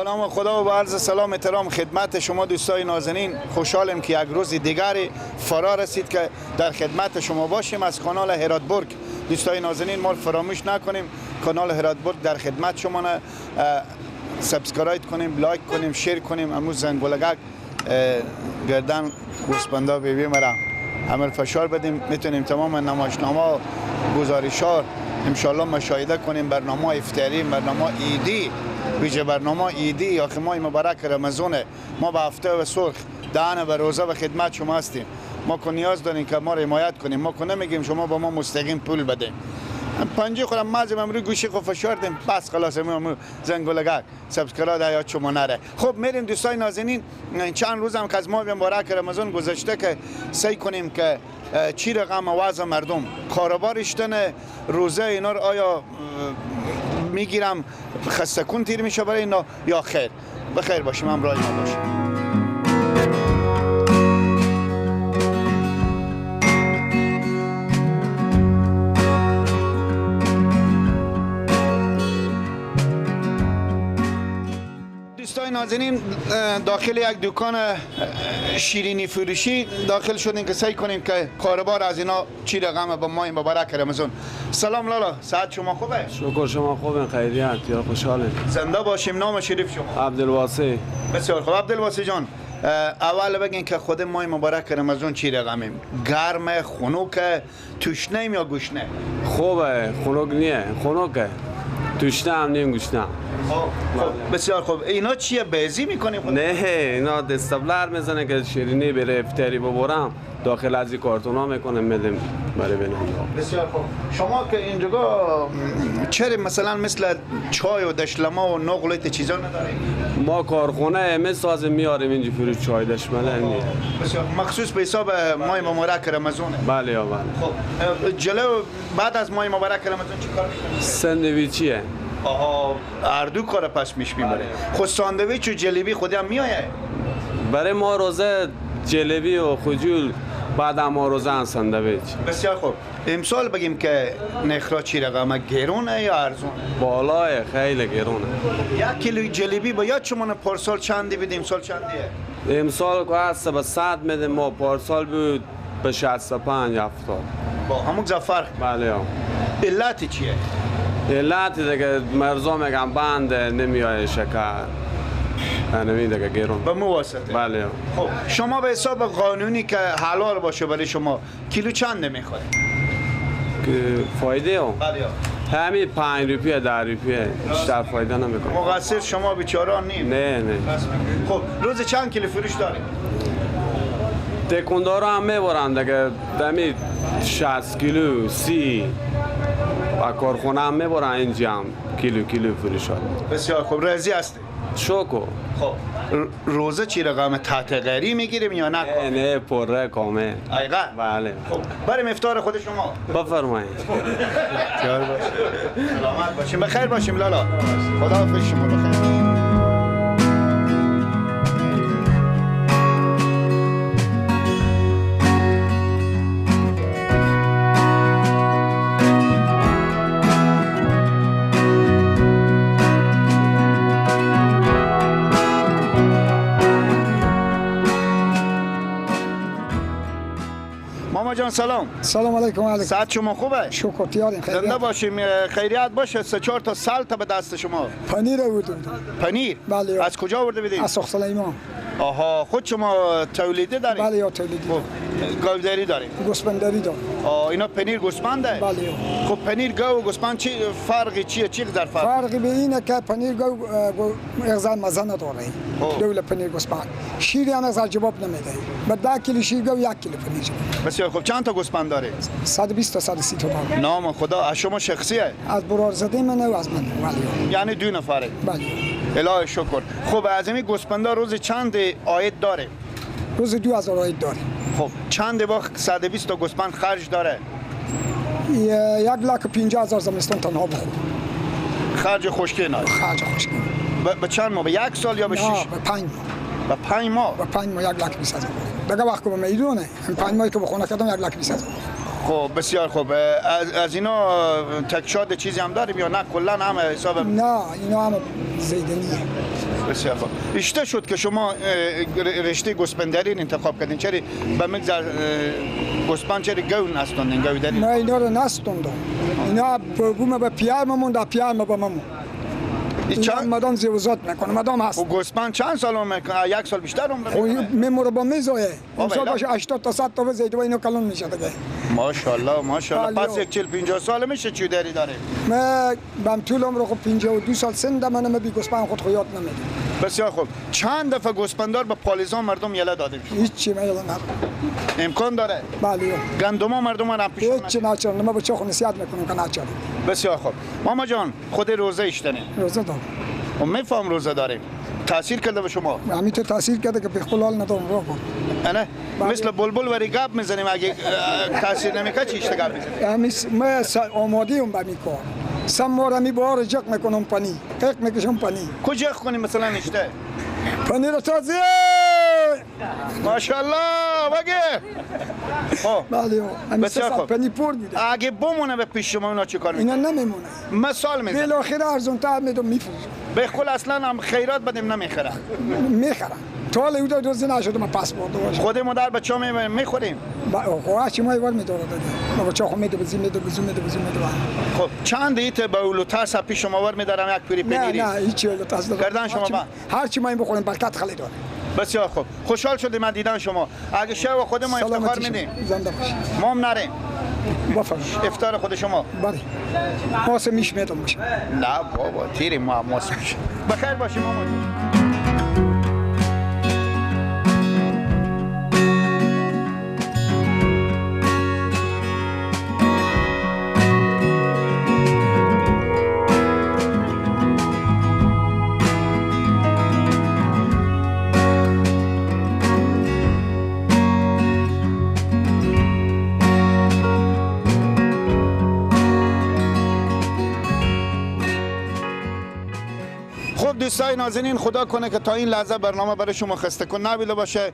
با نام خدا و با عرض سلام احترام خدمت شما دوستای نازنین. خوشحالم که یک روز دیگری فرا رسید که در خدمت شما باشیم از کانال هراتبرگ. دوستای نازنین ما فراموش نکنیم کانال هراتبرگ در خدمت شما نه. subscribe کنیم، like کنیم، share کنیم. امروز زنگولگک گردن گوسپندا بیبی مرا عمل فشار بدیم، میتونیم تمام نمایشنامه و گزارشات انشالله مشاهده کنیم. برنامه افطاری، برنامه عیدی، ویژه برنامه عیدی یا که ماه مبارک رمضانه. ما به هفته و سرخ دهن و روزه و خدمت شما هستیم. ما که نیاز داریم که ما رو حمایت کنیم. ما که نمیگیم شما با ما مستقیم پول بده. پنجه خودم مازم امروز گوشی خو فشار دیم بس خلاص. امروز زنگولگک subscribe یاد شما نره. خب میریم دوستای نازنین، چند روز هم که از ماه مبارک رمضان گذشته که سعی کنیم که چی رقم وضع مردم کاروبار اشتن روزه اینا رو آیا میگیرم خسته کن تیر میشه برای اینا یا خیر. بخیر باشیم، همراه ما باشیم. نازنین داخل یک دکان شیرینی فروشی داخل شدیم که سعی کنیم که کاروبار از اینا چی رقم با ماه مبارک رمضان. سلام لالا، ساعت شما خوبه؟ شکر شما خوبه، خیریت یا خوشحاله. زنده باشیم. نام شریف شما؟ عبدالواسع. بسیار خوب عبدالواسع جان، اول بگین که خود ماه مبارک رمضان چی رقمیم؟ گرم، خنک، تشنه یا گشنه؟ خوبه، خنک نیه، خنکه. تشنه هم نیم، گشنه. خب بسیار خوب. اینا چیه بیزی میکنیم؟ نه اینا دستبلر میزنه که شیرینی بره افطاری ببرم داخل از این کارتون ها میکنم میدیم برای بیننده. بسیار خوب. شما که اینجا چرا مثلا مثل چای و دشلما و نقل چیزا نداریم؟ ما کارخونه میسازیم میاریم اینجا فروش چای دشمله نیه. بسیار مخصوص به حساب ماه مبارک رمضانه. بله یا بله. خب جلو بعد از ماه مبارک رمضان چیکار میکنید؟ ساندویچیه. آها، هر دو کار پس میش میبره. خود ساندویچ و جلیبی خودی هم میایه؟ برای ما روزه جلیبی و خجول، بعد هم ما روزه هم ساندویچ. بسیار خوب. امسال بگیم که نخرا چی رقمه، گرونه یا ارزونه؟ بالای، خیلی گرونه. یک کیلو جلیبی با یاد شما پارسال چندی بود امسال چندیه؟ امسال که هست به 100 میدیم، ما پارسال بود به 65 70. با همون فرق. بله. علت چیه؟ علت دیگه مرزا میگم بنده نمیای شکر نمی دیگه گرون به مواسطه. بله. خب شما به حساب قانونی که حلال باشه برای شما کیلو چند نمیخواد؟ که فایده او؟ بله. همین 5 روپیه 10 روپیه بیشتر فایده نمیکنه. مقصر شما بیچاران نیم. نه نه. خب روز چند کیلو فروش داریم؟ تکوندارا هم میبرن دیگه دمی 60 کیلو 30 و کارخونه هم میبرن اینجا هم کیلو کیلو فروش ها. بسیار خوب، راضی هستی؟ شکر. خب روزه چی رقم تحت غری میگیریم یا نه؟ نه نه پره کامل. ایقا؟ بله. خب بریم افطار خود شما. بفرمایید. سلامت باشیم، بخیر باشیم لالا. خداحافظ شما، بخیر. ماما جان سلام. سلام علیکم. علیکم. ساعت شما خوبه؟ شکر تیاریم، خیریت. زنده باشیم، خیریت باشه. 3 4 تا سلطه به دست شما. پنیر آورده. پنیر؟ بله. از کجا آورده بودید؟ از سلیمان. آها، خود شما تولیدی دارید؟ بله یا تولیدی. خب گاوداری دارید؟ گوسفندری داریم. آه، اینا پنیر گوسفنده؟ بله. خب پنیر گاو و گوسفند چی فرقی چیه؟ چی در فرق؟ فرقی به اینه که پنیر گاو اغزال مزه نداره. دول پنیر گوسفند. شیر هم اغزال جواب نمیده. با 10 کیلو شیر گاو 1 کیلو پنیر جواب. بسیار خب، چند تا گوسفند دارید؟ 120 تا 130 تا دارم. نام خدا. از شما شخصیه؟ از برارزاده منه و از من. بله. یعنی 2 نفره؟ بله. الهی شکر. خب از این گوسفندا روز چند عاید داره؟ روز 2000 عاید داره. خب چند با 120 تا گوسفند خرج داره؟ 1,50,000 زمستان تنها بخور. خرج خشکی نه؟ خرج خشکی. به چند ماه؟ به یک سال یا به 6؟ نه، به 5 ماه. به 5 ماه؟ به 5 ماه 1,20,000. دیگه وقت که به میدونه، این 5 ماهی که به خونه کردم 1,20,000. خب بسیار خوب. از اینا تکشاد چیزی هم داریم یا نه کلا هم حساب؟ نه اینا هم زیدنیه. بسیار خوب. اشته شد که شما رشته گوسپندری انتخاب کردین، چرا به مگذر گوسپند چرا گو نستوندین؟ گودری ما اینا رو نستوندم، اینا بوم به پیار مموند، پیار ما به ممون. چند مدام زیوزات میکنه، مدام هست. و گوسپند چند سال عمر میکنه؟ یک سال بیشتر عمر میکنه. میموره با میزایه. امسال باشه 80 تا 100 تا بزید و اینو کلون میشه دیگه. ماشاءالله ماشاءالله. پس یک 40 50 سال میشه چی داری داره؟ من بم طول عمر خب 52 سال سن دارم، من بی گوسپند خود یاد نمیده. بسیار خوب. چند دفعه گوسپندار به پالیزان مردم یله داده میشه؟ هیچ من یله ندادم. امکان داره؟ بله. گندما مردم را پیش هیچ ناچار، ما بچه خو نصیحت میکنم که ناچار. بسیار خوب. ماما جان خود روزه ایشتنه؟ روزه دارم. و میفهم روزه داریم. تاثیر کرده به شما؟ همین تو تاثیر کرده که به خلال ندارم راه بود. نه مثل بلبل وری گپ میزنیم، اگه تاثیر نمیکنه چی اشته گپ میزنیم؟ ما آماده ام به می کار. سم می بار جق میکنم پنی، قق میکشم پنی. کجا کنیم مثلا اشته؟ پنیر تازه. ماشاءالله بگه. خب بله بسیار خوب. پنیر پر بوده. اگه بمونه به پیش شما اینا چیکار میکنه؟ اینا نمیمونه. مثال میزنم. بالاخره ارزون تر میدم میفروشم. به خل اصلا هم خیرات بدیم نمیخرن. میخرن. تا حالا اون روزی نشده من پس برده باشم. خود ما در بچه‌ها میخوریم. خب چی ما ایوار میداره دیگه. ما بچه‌ها خو میده بزی میده بزو میده بزو میده. خب چند ایت به اولوتاس پیش شما ور میدارم یک پوری پنیری. نه نه هیچ اولوتاس ندارم. گردن شما با. هر چی ما این بخوریم برکت خیلی داره. بسیار خوب. خوشحال شدیم من دیدن شما. اگه شب خود ما افتخار میدیم. زنده باشید. ما هم نریم. بفرمایید. افطار خود شما. بله. ماس میش میدم باشه. نه بابا تیری ما ماس میشه. بخیر باشیم ماما. دوستای نازنین، خدا کنه که تا این لحظه برنامه برای شما خسته کن نبیده باشه،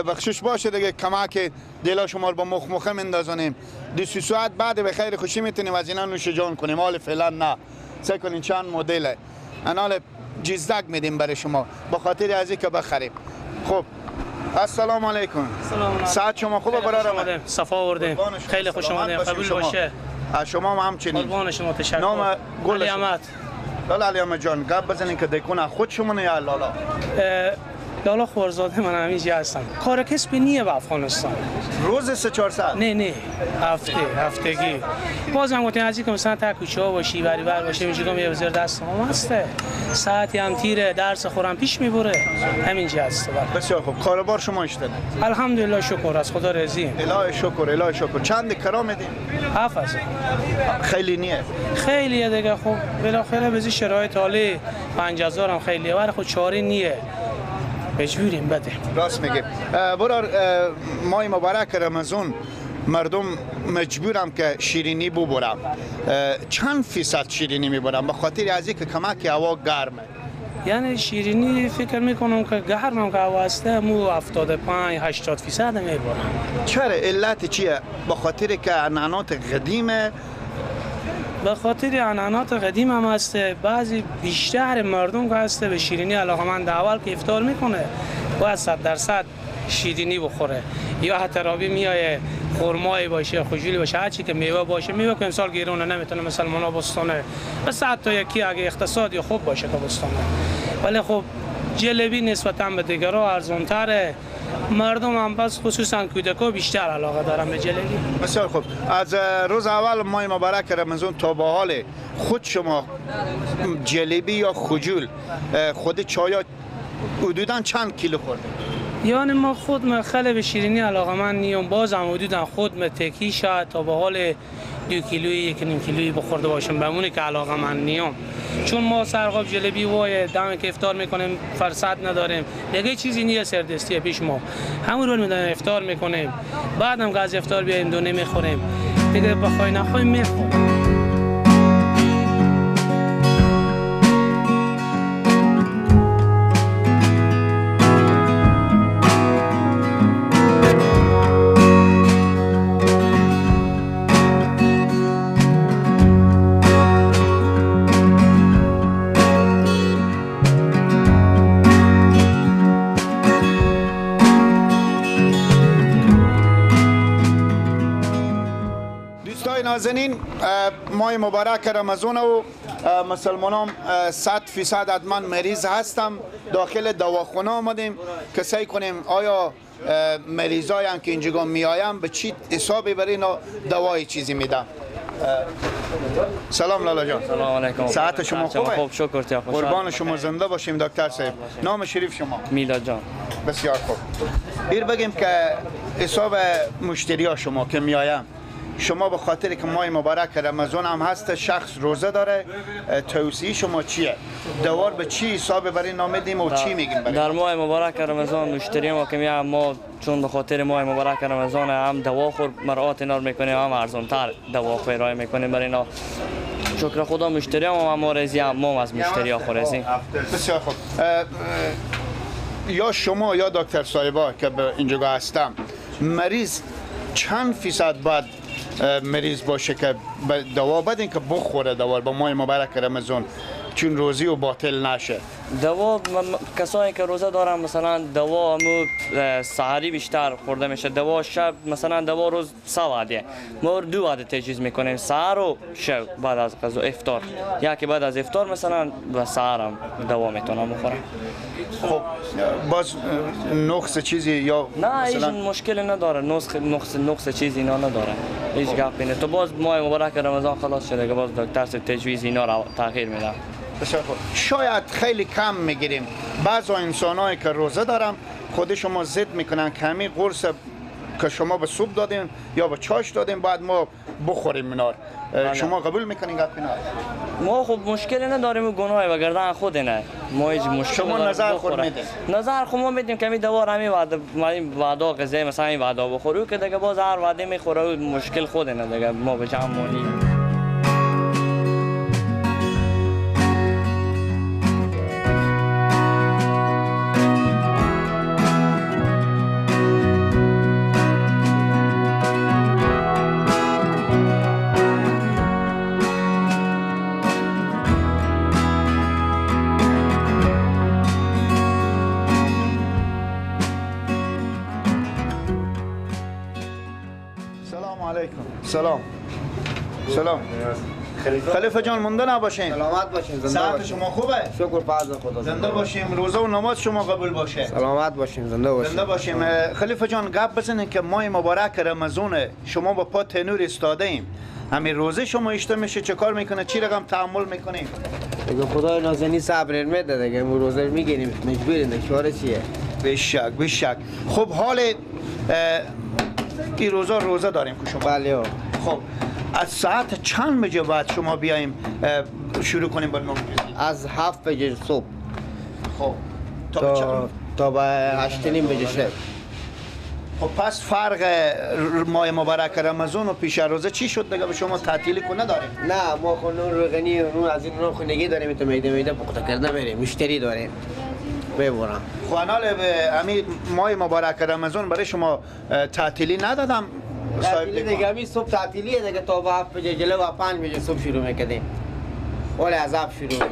بخشش باشه دیگه. کمک دلا شما رو با مخ مخه مندازانیم. 2 ساعت بعد به خیر خوشی میتونیم از اینا نوش جان کنیم. حال فعلا نه. سعی کنین چند مدله انال جیزدک میدیم برای شما با خاطر از اینکه بخریم. خب السلام علیکم. ساعت شما خوبه برادر؟ صفا آوردیم. خیلی خوش اومدین. قبول باشه. از شما هم همچنین. قربان شما، تشکر. نام گل لالا علی احمد جان گپ بزنین که دکونه خود شما یا لالا؟ لالا خورزاده من همینجا هستم. کار کسبی نیه به افغانستان. روز 3 400؟ نه نه هفتگی. بازم گفتین از اینکه مثلا تا کوچه ها باشی بری بر باشه میشه که یه وزیر دست ما هسته. ساعتی هم تیره درس خورم پیش میبره. همینجا هست. بسیار خوب. کاروبار شما اشته؟ الحمدلله شکر از خدا راضی. الهی شکر الهی شکر. چند کرا میدیم؟ 7000. خیلی نیه. خیلیه دیگه. خب بالاخره به شرایط حالی 5000 هم خیلیه ولی خب چاره نیه. مجبوریم بده. راست میگه. برار ماه مبارک رمضان مردم مجبورم که شیرینی ببرم. چند فیصد شیرینی میبرم؟ به خاطر از اینکه کمک هوا گرمه. یعنی شیرینی فکر میکنم که گرمم که هوا هسته مو 75 80% میبرم. چرا؟ علت چیه؟ به خاطر که عنعنات قدیمه. به خاطر عنعنات قدیم هم هسته. بعضی بیشتر مردم که هسته به شیرینی علاقه‌مند، اول که افطار میکنه باید 100% شیرینی بخوره، یا حتی میایه خرمایی باشه، خجولی باشه، هر چی که میوه باشه. میوه که امسال گرونه نمیتونه مسلمانا بستانه، بس حتی یکی اگه اقتصادی خوب باشه که بستانه. ولی خب جلبی نسبتا به دیگرها ارزان‌تره. مردم هم بس خصوصا کودکا بیشتر علاقه دارن به جلبی. بسیار خوب. از روز اول ماه مبارک رمضان تا به حال خود شما جلبی یا خجول خود چایا حدوداً چند کیلو خورده؟ یعنی ما خود من خیلی به شیرینی علاقه من نیم، بازم حدوداً خود من تکی شاید تا به حال 2 کیلویی 1.5 کیلویی بخورده باشم، بمونه که علاقه من نیم. چون ما سرقاب جلبی وای دم که افطار میکنیم فرصت نداریم دیگه، چیزی نیست سردستی پیش ما، همون رو میدونیم افطار میکنیم، بعدم که از افطار بیایم دونه میخوریم دیگه، بخوای نخوای میخوریم. نازنین، ماه مبارک رمضان و مسلمانان 100% حتما مریض هستم. داخل دواخانه آمدیم که سعی کنیم آیا مریضایی هم که اینجا میایم به چی حسابی برای اینا دوای چیزی میدم. سلام لالا جان. سلام علیکم. صحت شما خوبه؟ خوب شکر تیا خوش. قربان شما، زنده باشیم دکتر صاحب. نام شریف شما؟ میلاد جان. بسیار خوب. بیر بگیم که حساب مشتری ها شما که میایم، شما به خاطر که ماه مبارک رمضان هم هست، شخص روزه داره، توصیه شما چیه؟ دوار به چی حساب برای نام میدیم و چی میگیم برای؟ در ماه مبارک رمضان مشتری ما که میایم، ما چون به خاطر ماه مبارک رمضان هم دوا خور مراعات اینا رو میکنیم، هم ارزان تر دوا خور ارائه میکنیم برای اینا. شکر خدا مشتری هم ما راضی، هم ما از مشتری ها راضی. بسیار خوب. یا شما یا دکتر صاحبا که به اینجا هستم، مریض چند فیصد باید مریض باشه که دوا بدین که بخوره دوا با ماه مبارک رمضان، چون روزی و باطل نشه؟ دوا کسایی که روزه دارن مثلا دوا همو سحری بیشتر خورده میشه، دوا شب مثلا دوا روز 3 وعده، ما 2 وعده تجهیز میکنیم، سحر و شب بعد از غذا افطار، یکی بعد از افطار مثلا و سحر هم دوا میتونم بخورم. خب باز نقص چیزی یا نه هیچ مشکلی نداره، نقص چیزی اینا نداره، هیچ گپی نه. تو باز ماه مبارک رمضان خلاص شده که باز دکتر تجویز اینا را تغییر میده. بسیار خوب. شاید خیلی کم میگیریم، بعض انسانایی که روزه دارم خود شما ضد میکنن که همین قرص که شما به صبح دادیم یا به چاش دادیم باید ما بخوریم اینا. شما قبول میکنین گپ اینا؟ ما خب مشکلی نداریم و گناه و گردن خود نه، ما هیچ مشکل شما نظر خود میدین؟ نظر خود ما میدیم که می دوار همین وعده وعده غذا مثلا این وعده بخوره که دیگه باز هر وعده میخوره مشکل خود نه دیگه، ما به جمع مانی. سلام سلام خلیفه جان، مونده نباشین. سلامت باشین، زنده صحت باشین. شما خوبه؟ شکر فضل خدا، زنده باشیم. روزه و نماز شما قبول باشه. سلامت باشین، زنده باشین. زنده باشیم. خلیفه جان گپ بزنین که ماه مبارک رمضان شما با پا تنور ایستاده ایم، همین روزه شما اشته میشه، چه کار میکنه، چی رقم تحمل میکنیم؟ دیگه خدای نازنین صبر میده دیگه، ما روزه میگیریم، مجبوریم، چاره چیه؟ بشک بشک. خب حال این روزا روزه داریم که شما؟ بله. خب از ساعت چند بجه بعد شما بیایم شروع کنیم با نون ریزی؟ از 7 بجه صبح. خب تا چند؟ تا به 8:30 بجه شب. خب پس فرق ماه مبارک رمضان و پیش روزه چی شد دیگه؟ به شما تعطیلی کو نداریم؟ نه ما خو نون روغنی و نون از این نون خونگی داریم، تو میده میده پخته کرده میریم، مشتری داریم ببرم. خب انال همین ماه مبارک رمضان برای شما تعطیلی ندادم؟ تعطیلی دیگه همین صبح تعطیلیه دیگه، تا به 7 بجه جلو و 5 بجه صبح شروع میکردیم، ولی از 7 شروع میکنیم.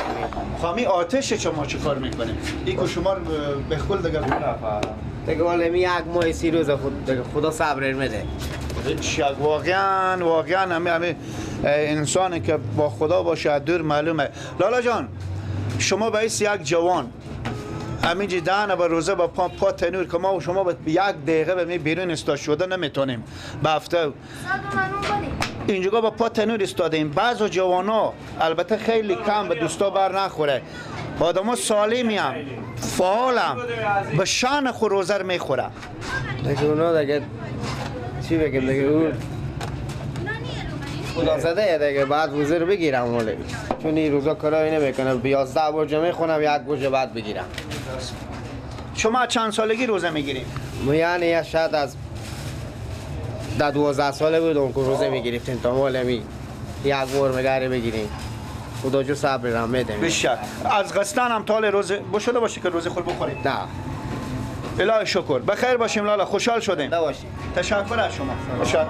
خب همین آتش شما چه کار میکنیم؟ ایکو شما به خود دیگه دیگه والا می یک ماه 30 روز خود دیگه خدا صبر میده. واقعا واقعا همین انسانی که با خدا باشه دور معلومه. لالا جان شما به یک جوان همینجی دهن و روزه با پا تنور که ما و شما با یک دقیقه به می بیرون ایستاد شده نمیتونیم به هفته اینجا با پا تنور ایستادیم. بعض جوانا البته خیلی کم به دوستا بر نخوره، آدما سالمی هم فعالم به شان خود روزه رو میخوره دیگه. اونا دیگه چی بگم دیگه، اون خدا زده دیگه، بعد روزه رو بگیرم ولی چون این روزا کارایی نمیکنه، 11 برجه میخونم، یک برجه بعد بگیرم. شما چند سالگی روزه میگیریم؟ یعنی شاید از 12 ساله بودم که روزه میگرفتیم تا مال می یک بار مگره بگیریم. خدا جو صبر را میده. بشک از قصدن هم تا روزه بشده باشه که روزه خود بخوریم. نه الهی شکر. بخیر باشیم لالا، خوشحال شدیم. باشیم. تشکر از شما. تشکر.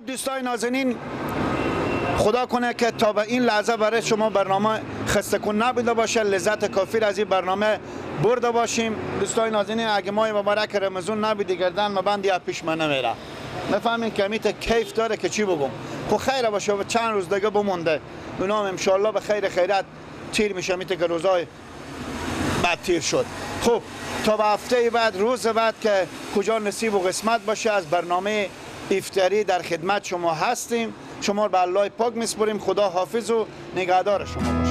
دوستای نازنین، خدا کنه که تا به این لحظه برای شما برنامه خسته کن نبوده باشه، لذت کافی از این برنامه برده باشیم. دوستای نازنین، اگه ماه مبارک رمضان نبودی گردن مبند یا پیش من نمیره، نفهمین کمیت کیف داره که چی بگم. خب خیر باشه، چند روز دیگه بمونده، اونام انشالله به خیر خیرت تیر میشه، میته که روزای بعد تیر شد. خب تا به هفته بعد، روز بعد که کجا نصیب و قسمت باشه، از برنامه افطاری در خدمت شما هستیم. شما رو به الله پاک میسپریم. خدا حافظ و نگهدار شما باشه.